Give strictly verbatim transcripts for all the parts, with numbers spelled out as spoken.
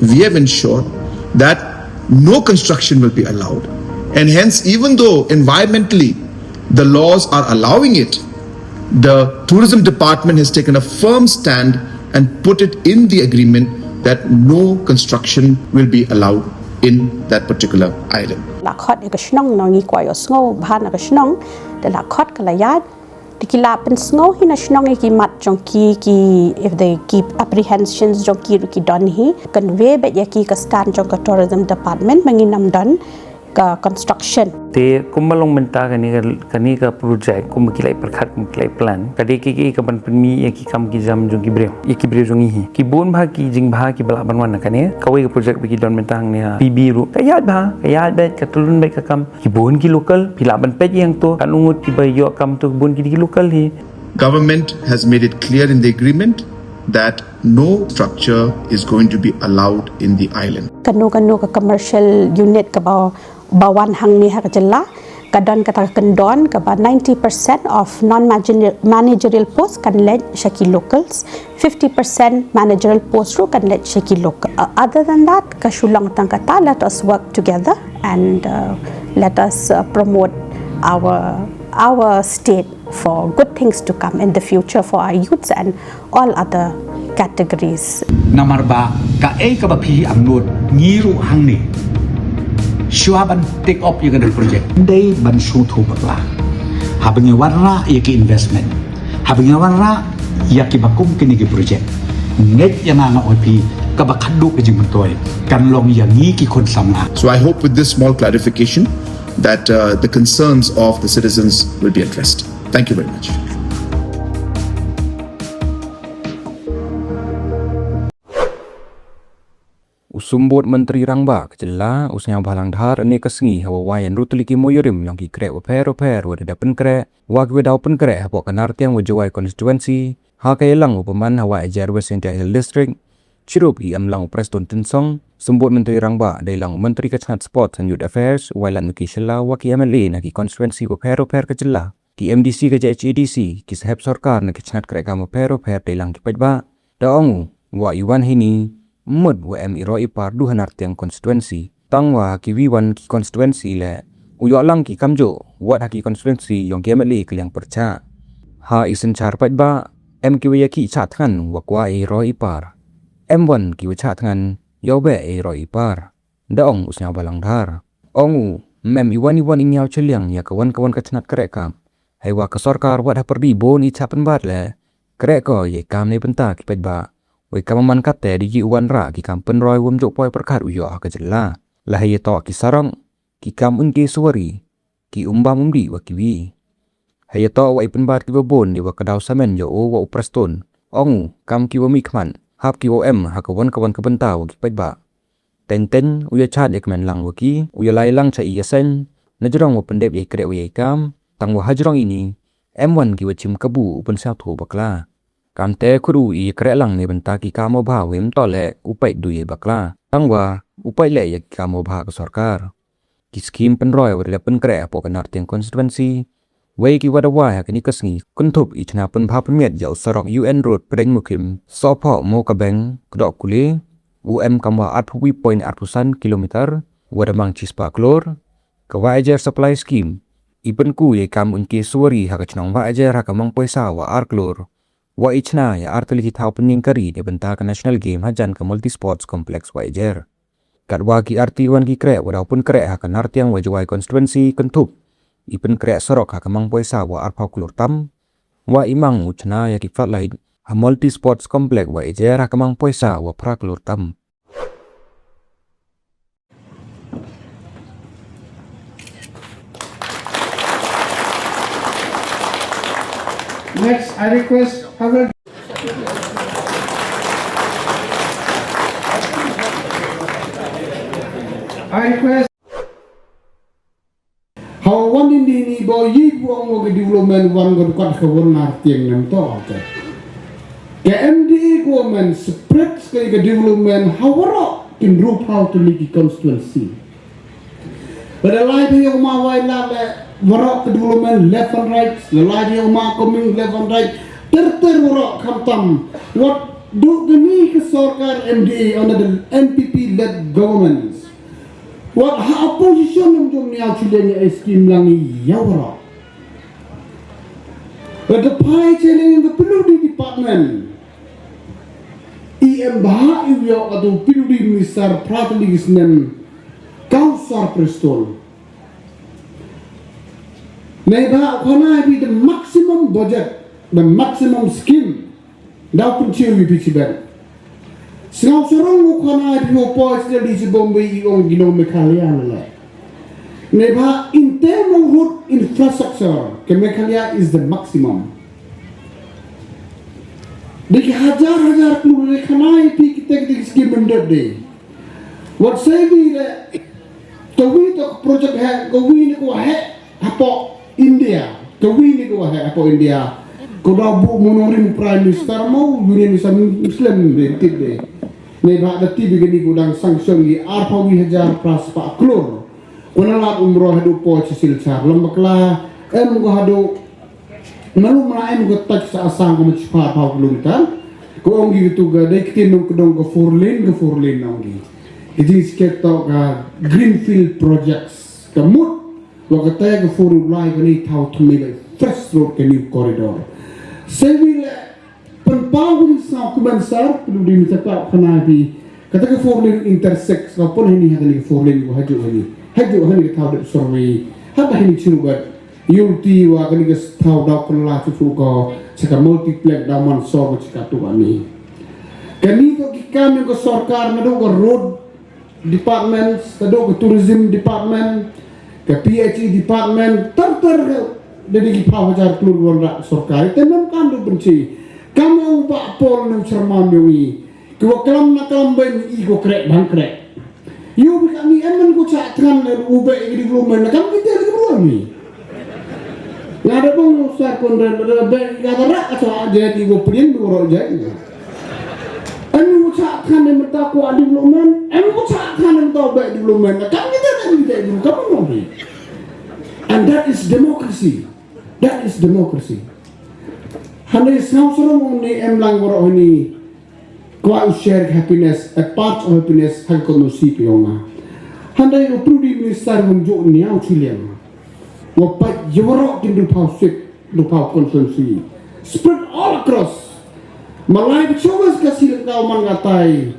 We have ensured that no construction will be allowed. And hence, even though environmentally the laws are allowing it, the tourism department has taken a firm stand and put it in the agreement that no construction will be allowed in that particular island. La khot ya ka shnong, nong i kwah yoh sngew bha na ka shnong, da la khot ka la yaid. Te ki la pynsngew hi na shnong ya ki mat jong ki, ki, if they keep apprehensions jong ki ruh ki don hi. Convey beit ya ki ka stand jong ka tourism department, ma ngi nam don ka construction. Te kumba long mynta kani ka, kani ka project, kumba ki lai pyrkhat, kumba ki lai plan, ka dei ki, ki ka ban pynmih ya ki kam ki jam jong ki briew, ya ki briew jong ngi hi. Ki bun bha ki jingbha ki ba lah ban wan na kani kawei ka project ba ki don mynta hangne ha P B ruh. Ka yaid bha, ka yaid beit, ka tulun beit ka kam. Ki bun ki local, phi lah ban peit ya ngto, kan u ngut ki ba yoh kam to, ki bun ki dei ki local hi. Government has made it clear in the agreement that no structure is going to be allowed in the island. Kano kano ka commercial unit ka ba, ba wan hangne ha ka jylla, ka don kata ka kyndon ka ba ninety percent of non-managerial post kan leit sha ki locals, fifty percent managerial post ruh kan leit sha ki local. Uh, other than that, ka shu long tang kata, let us work together and, uh, let us, uh, promote our, our state for good things to come in the future for our youths and all other categories. Namar ba kaei kaba phi angnud, ngi ruh hangne, shuwa ban take up ya kani ka project, dei ban shu tho bakla. Haba ngi wanrah ya ki investment, haba ngi wanrah ya ki ba kum kini ki project, ngeit ya nga, nga ong phi, kaba khadduh ka jingmyntoi kan long ya ngi ki khun samla. So I hope with this small clarification that, uh, the concerns of the citizens will be addressed. Thank you very much. U Symbud Myntri Rangbah ka jylla u Sniawbhalang Dhar ynne ka sngi hawa wai ya ynru tylli ki mooyarim yong ki kreh wapher wapher wa da pynkhreh, wa ki wa daw pynkhreh hapoh ka Nartiang wa Jowai constituency, ha ka yalang u pynman ha Wahiajer, West Jaintia Hills District. Chirup i emlang u Prestone Tynsong, Symbud Myntri Rangbah, deilang u Myntri ka chnat Sports and Youth Affairs, Wailadmiki Shylla, wa ki M L A na ki constituency wapher wapher ka jylla, ki M D C ka J H A D C, ki sahep sorkar na ki chnat krehkam wapher wapher deilang ki paidbah. Da ong u, wa i wan hini, mut wa em i roi i par du ha Nartiang constituency. Tangwa ha kiwi wan ki constituency leh, u yoh lang ki kamjooh, wat ha ki constituency yong ki M L A ka liang pyrchah. Ha i synchar paidbah, em ki wa ya ki chah thngan wa kwah i roi i par. Em wan ki wa chah thngan yow beh i roi i par. Da ong u Sniawbhalang Dhar. Ong u, mem i wan i wan i ngiaw chiliang ya ka wan ka wan ka chnat krehkam. Heiwa ka sorkar wat ha pyrdi bun i chah pynbat leh, kreh ko ya i kam neibynta ki paidbah. Wei kam man katte dei ki u wanrah ki kam pynroi wym jooh poi pyrkhat u yoh ha ka jylla. La heiyatoh ki sarok, ki kam un ki suwari, ki umbam umdih wa kiwi. Heiyatoh wa i pynbat ki babun dei wa ka daw samen yow u wa u Prestone. Ong u, kam ki wa mihkhmat, hap ki wa em ha ka wan ka wan ka bynta wa ki paidbah. Teng teng u ya chad ya kmen lang wa ki, u ya lai lang cha i ya seng, najrong wa pyndep ya i kreh wa ya i kam, tangwa hajrong ini, em wan ki wa chim kabu u pynsawthuh bakla. Kamte khut u i kreh lang neibynta ki kam wa bha wym toh leh u peit du ya i bakla. Tangwa u peit leh ya ki kam wa bha ka sorkar. Ki skim pynroi wa da pynkhreh hapoh ka Nartiang constituency. Wei ki wa da wai ha kani ka sngi, kynthup i chna pynbha pynmiat ya u sarok U N Road Pdeng Mukhim, Sohphoh Mokabeng, Kdohkuli, u em kam wa arphew wi point arphew san kilometer, wa da mang chispah klur. Ka Wahiajer Supply Scheme, i pynku ya i kam un ki suwari ha ka chnong Wahiajer ha ka mang poisa wa ar klur. Wa i chna ya ar tylli ki thaw pynyngkari neibynta ka National Game hajan ka Multi Sports Complex Wahiajer. Katwa ki artylli wan ki kreh wa daw pynkhreh ha ka Nartiang wa Jowai constituency kynthup i pynkreh sarok ha ka mang poisa wa arphew klur tam. Wa i mang u chna ya ki floodlight ha Multi Sports Complex Wahiajer ha ka mang poisa wa phra klur tam. Next, I request Honorable, I request. Hawa wan ini ni bo yi buang wa ka development wan ka dukat ka wan Nartiang nam to, okay. Ka M D A government spread ka ka development ha waroh ki ynru phaw tylli ki constituency. Lada lai phi yong ma Wailadmiki, waroh ka development left and right, lada lai phi yong ma Coming left and right, ter ter waroh khamtam, wat Dooh kani ka sorkar M D A under the N P P led governments. Wat ha opposition em jom ni au chule ni ai scheme lang i ya waroh. Lada phai challenge ka P W D department. I em bha i u yoh ka tu P W D minister pratali ki snem Kaushal Prestone. Neibhah u khana i phi the maximum budget, the maximum scheme. Daw pynchiw i phi chi ben. Sngewsarong u khana i phi u poi chi da di chi Bombay i ong ki nong Meghalaya na le. Neibhah in term of road infrastructure, ka Meghalaya is the maximum. Di ki hajar hajar klur di khana i phi kita kita ki scheme em dep de. Wat sei wi le, ka wi to project he, ka wi ni ko he, hapoh India. Ka wi ni ko he, hapoh India. Ko da bu monong rim Prime Minister mo, Union Minister Muslim de, tip de. Neibhah da tip de ni ko dang sanction i arphaw wi hajar phra spah klur. Ko na lad umroh hadu po chi Silchar. Lambakla, em ko hadu Malu mala em ko touch sa Assam ko machipha phaw kilometer. Ko ong ki tu ka dei kti nong ka dong ka four lane, ka four lane ong ki. Ki jing sket to ka greenfield projects. Ka mut, wa ka te ka four lane lai ka ni thaw thumi ba fresh road ka new corridor. Sewi le, pan pau ko ni sa ku ban sar, pelu di mita pau khana di. Kata ka four lane intersect, ka pon hini ha ka ni ka four lane ko haju hini. Haju hini ka thaw dep survey. Hata hini chirubat. Yulti wa kani ka thaw daw kylla chu chu ko, cha ka multiplex daw man sor ko cha ka tu ani. Kani to ki kam yong ka sorkar, nadooh ka road department, nadooh ka tourism department, ka P H E department, tar tar ka, da di ki phaw hajar klur won ra sorkar. Te nam kam du benchi. Kam yong ba pol nam charman yong i. Ki wa klam na klam ben i ko krek bang krek. Yu bi kami em man ko cha than le u be i di bru men na kam ki te di bru mi. Nga da bang sa kon re da be i ka da ra ka cha je di ko prin ko ro je. Em ko cha than le mata ko di bru men, em ko cha than le mata be di bru men na kam ki te di te di kam mo bi. And that is democracy. That is democracy. Hane sngewsarong ni em lang waro ni. Kwah u share happiness, a part of happiness, ha ka constituency yong nga. Handai u P W D minister won jooh niaw chiliang. Wa pat yawarok kin du phaw sip, du phaw constituency. Spread all across. Malai bi chobas ka sil ka man ngatai.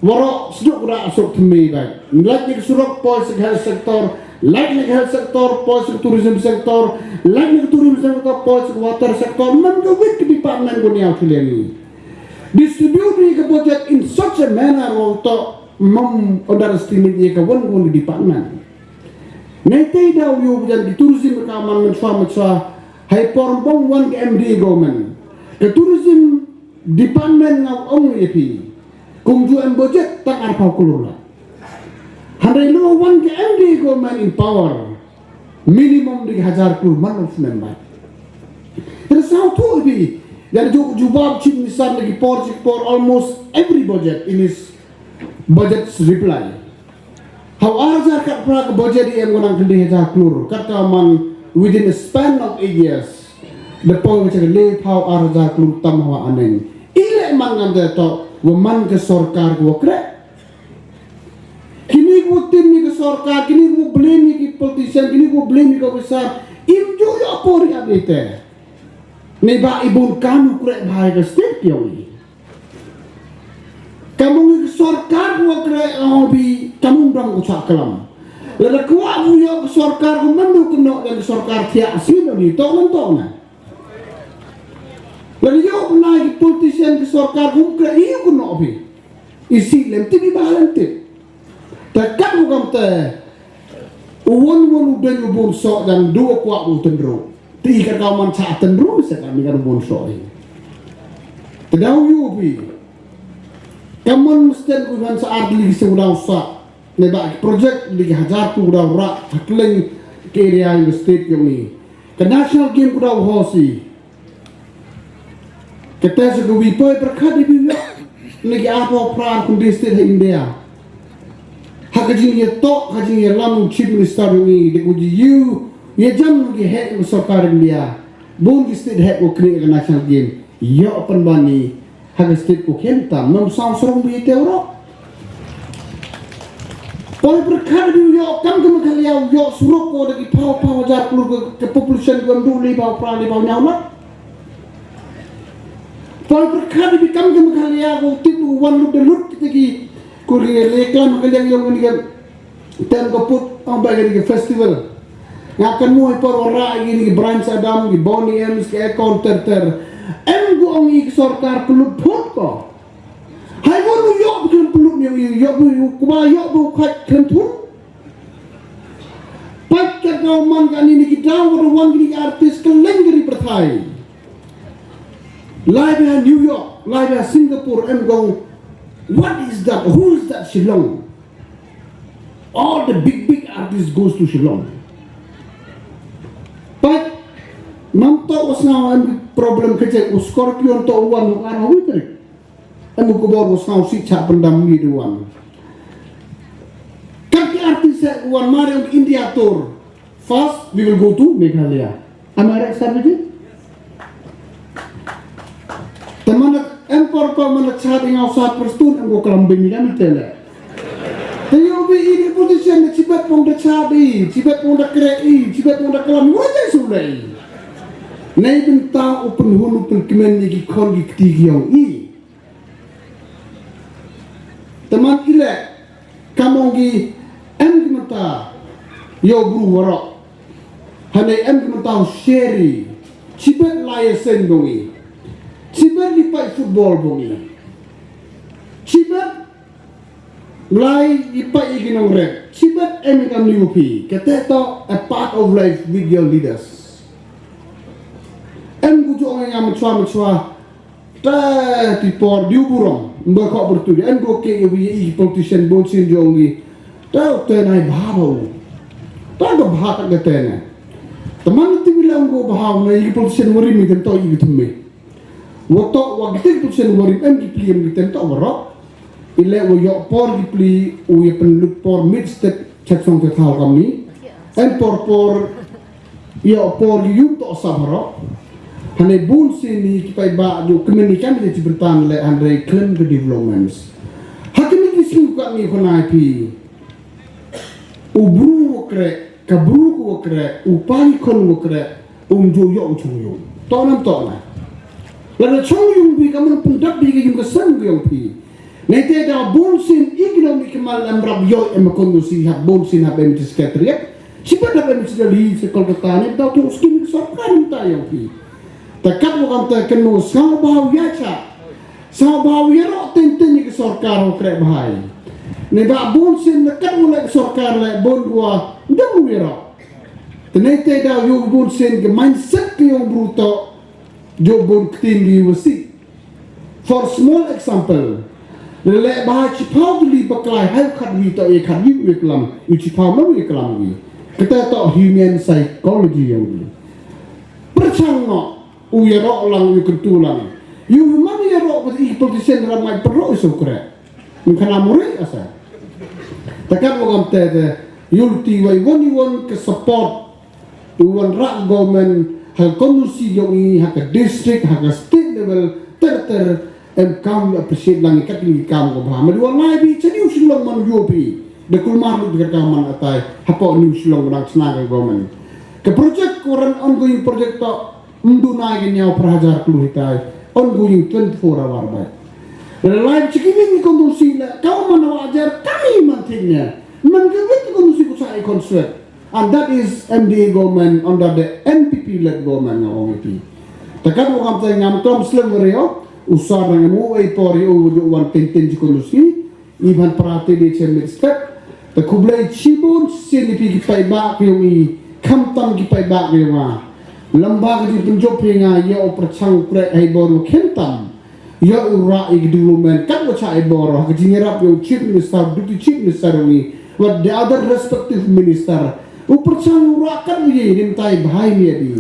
Warok sduk ra sok tmi bai. Lait ni ka surok poi sik health sector, lait ni ka health sector poi sik tourism sector, lait ni ka tourism sector poi sik water sector. Man ka wit ka department ko niaw chiliang ni. Distribute ya ka budget in such a manner wa u toh mam underestimate ya ka wan wan department. Nai tei daw yow jan ki tourism ka man man chwa man chwa hai por bong wan ka M D A government. Ka tourism department nga ong ya phi. Kum ju em budget tang arphaw klur la. Handai lo wan ka M D A government in power. Minimum di hajar klur man of member. Terus how to be? Dan ju jubab chief minister lagi por, chief por almost every budget in his budget reply. How hajar kat pra ka budget di em gunang kendi hajar klur. Kat ka man within a span of eight years. The power which le pau hajar klur tam hawa aneng. Ile man ngam de to, wa man ka sorkar ko krek. Kini ko tim ni ka sorkar, kini ko blame ni ki politician, kini ko blame ni ka officer. Im ju yo por ya bete. Ni ba i bun kam u krek bhai ka state yong i. Kamu ni ka sorkar ko krek, oh, bi, kamu dang ko chak kalam. Lada kwah bu yo ka sorkar ko mandu ko no ya ka sorkar thiah sino ni, to man to na. Lada yo ko na ki politician ka sorkar ko krek i ko no bi. Isi lem tip i ba lem tip. Ta kat u kam te, u won won u den u bun so dan du u kwah u tendru. Ti i ka ka man cha tendru se ka mi ka bun so i. Te daw yu bi. Ka man mesti ku han sa ar li se u daw sa. Ne ba project li hajar ku daw ra, ha kleng ke area in the state yong i. Ka national game ku daw hosi. Kata sa ka wi poi pyrkhat i bi ya. Ni ki arphaw phra kum district ha India. Ha ka jingyatok, ha ka jingyalam chief minister yong i, de ku ji yu, ya jam ki heh ka sorkar India. Bun ki state heh ko kri ka national game. Yo pan bani. Ha ka state ko khem tam, nam saw sarong bi te ro. Poi pyrkhat di u yoh kam ka Meghalaya, u yoh surok ko da ki phaw phaw hajar klur ka, ka population ko em du le phaw phra le phaw ñiaw lak. Poi pyrkhat di kam ka Meghalaya ko tip u wan lut da lut kita ki ko ri le klam ka liang yong ni ka Tem ka put, ong ba ka ni ka festival. Nga kan mu i por ora i ni ki Bryan Adam, ki Boney M, ki Akon ter ter. Em ko ong i ki sorkar pynlut phut ko. Hai won u yoh bu khlem pynlut ni u yoh bu, u kuba yoh bu khat khlem thun. Pat ka daw man ka ni ni ki daw wa da wan ki ni ki artist ka leng ka ri pyrthai. Lai ba New York, lai ba Singapore, em gong, what is that? Who is that Shillong? All the big, big artists goes to Shillong. But, nam to was now em problem ka jek, u Scorpion to wan, u ar hawi tarik. Em u kubor was now si cha pandam mi de wan. Kat ki artist e wan mare on India tour. First, we will go to Meghalaya. Am I right, Sir Vijay? Te mana em por por mana chad i ngau sa Prestone em ko kalam bini kan tele. Te yo bi i ni position na chibet pong da chad i, chibet pong da kre i, chibet pong da kalam, wa jai su le i. Nei bynta u pynhun u pynkmen ni ki khon ki kti ki yong i. Te man i le, kam ong ki, em ki mynta, yo bru warok. Hane em ki mynta u sheri. Chibet lai sen bong i. Chibet li pai football bong i. Chibet lai i pai i ki nong rep. Chibet em i kam ni upi. Kate to a part of life with your leaders. Em ku jong nga machwa machwa. Ta ti por diu burong, mba ko bertu di, en ko ke i wi i politician bon sin jong i. Ta te nai bha ba u. Ta ko bha ta ke te ne. Teman ti wi la ko bha u na i politician wari mi tem to i tem me. Wa to wa ki politician wari em ki pli em ki tem to waro. I le wa yo por ki pli u ya pen lut por mid step chat song te thal kam ni. En por por Yo por yu to sa baro. Hane bun sin ni ki pai ba ju kmen ni kam de ti bentan le hande klem ke developments. Hakini ki sing ka ni khonai pi. U bru wo kre, ka bru ko wo kre, u pai khon wo kre, um ju yo u chung yo. To nam to na. La na chung yung pi ka man pun dap pi ka yung ka sang yung pi. Nei te da bun sin economic mal em rap yo em kon si ha bun sin ha bem ti secretariat. Sipa da bem ti li se Kolkata ni da tu skin sorkar ni ta yo pi. Ta kat mo kam ta ken mo sa ba ya cha. Sa ba ya ro ten ten ni sorkar o kre bahai. Nei da bun sin na kat mo le sorkar le bun wa da mo ya ro. Te nei te da yo bun sin ke mindset ke yo bruto jo bun ktin di wasi. For small example, le le ba chi pau li ba klai hai khat wi to e khat wi wi klam, wi chi pau ma wi klam wi. Kata to human psychology yang wi. Perchang no, u ya ro lang, u ya kentu lang. U man ya ro ba i politician ram ngai perro i sukre. Mkhana muri asa. Takat mo kam te te, u ti wai won i won ke support. U wan rak government, ha ka constituency yong i, ha ka district, ha ka state level, ter ter, em kam appreciate lang i kat ni kam ko bha. Ma di wan lai bi, cha ni u Shillong man yo pi. Da kulmar lu di ka man atai, hapo ni u Shillong nang chna ka government. Ka project ko ran ongoing project to, mdu nai ka nyaw per hajar klur hitai, ongoing twenty-four hour bai. Lai chiki ni constituency la, kau man wa ajar, kami man thiknya. Man ka wit constituency ko sa i constituent. And that is M D A government under the N P P led government nga ong iti. Takat mo kam te ngam tom slem rio, usar nang mo e por yo jo wan ten ten ji kono si, i ban prate de che mid step. Ta khublei chibun sin i pi ki pai ba ki yong i, kham tam ki pai ba ki yong a. Lamba ki ji penjop hi nga yo perchang pre ai bor khem tam. Ya u ra i development kat wa cha i bor, ha ka jingyarap ya u Chief Minister, Deputy Chief Minister ni, wa the other respective minister. U perchang u ra kat wa ye nim tai bhai ni adi.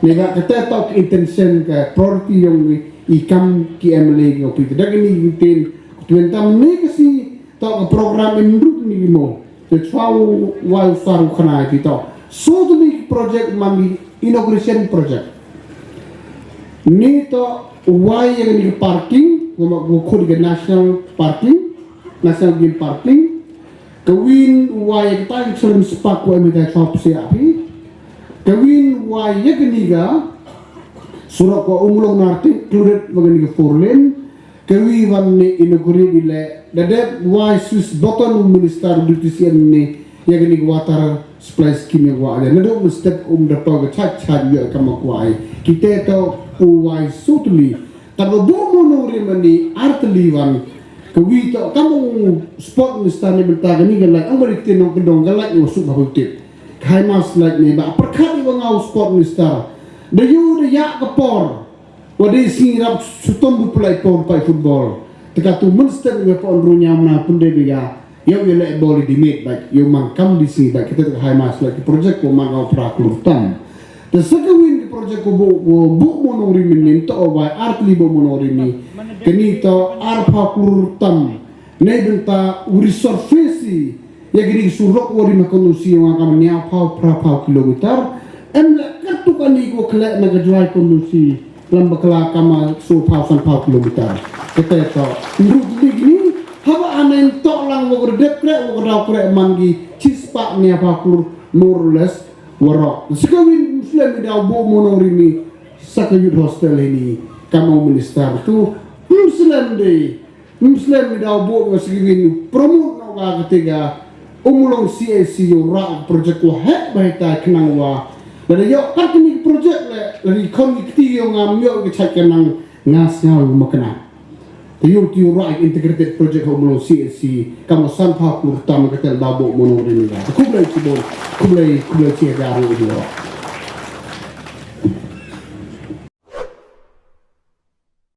Ni ga kata tau ki intention ka priority yong i kam ki M L A yong pi. Dak ni tin, tuen tam ni ka si tau ka program in rut ni mo. Te chwa u wa u sar u khana i pi tau. So tu ni project man ni inauguration project. Ni toh u wai ya kani ka parking, wa ma, wa khut ka national parking, national game parking. Ka win u wai ya ka tai ka children's park wa em da chop se api. Ka win u wai ya kani ka surok wa Ummulong Nartik, included wa kani ka four lane. Ka wi wan ni inaugurate i le, da dep wai switch button u minister u D T C M ni, ya kani ka water supply scheme ya wa ya. Nadooh mynstep um da paw ka chait chait ya ka ma kwai. Kite toh u wai sutli. Tang wa booh mo nongrim ni artli wan. Ka wi toh kam u sport minister ni bynta kani ka lait, ang bari te nongkyndong ka lait wa suk ba tip. Ka Highmarsh lait ni ba pyrkhat i wa nga u sport minister. Da yu da ya ka por. Wa dei sngi rap sutom bu pynlait por pait football. Te katu mynstep i wa pon ru ñiaw na pynde bi ya. Yow ya leh ball i di met bait, yow man kam di sngi bait, kate ka Highmarsh lait ki project ko man ka phra klur tam. Te sa ka win ki project ko bu, ko bu mo nongrim ni, toh wai artli bu mo nongrim ni. Kani toh ar phaw klur tam. Nei bynta u resurface i ya kini ki surok wa rim ha constituency yong nga kam ñiaw phaw, phra phaw kilometer. Em le katu kani ko khleh na ka Jowai constituency, lam bakla kam soo phaw san phaw kilometer. Kate toh, ndu di kini, haba anen toh lang wa ka dep kreh, wa ka daw kreh man ki chispah ñiaw phaw klur, more or less, warok. Sa ka win ym slem i daw booh mo nongrim ni sa ka youth hostel hini, kam u minister tu, ym slem de. Ym slem i daw booh wa sa ka win promote noh ka kate ka Ummulong C H C yow rah project wa heh ba heh tai khnang wa. Lada yoh kat kini project le, lada i khon ki kti yong nga ym yoh ki chait ka nang nga sngaw ma kna. Te yow ti yow rah integrated project ha Ummulong C H C, kam san phaw klur tam kate daw booh mo nongrim ni ka. Khublei chibun, khublei, khublei chi hajar ru.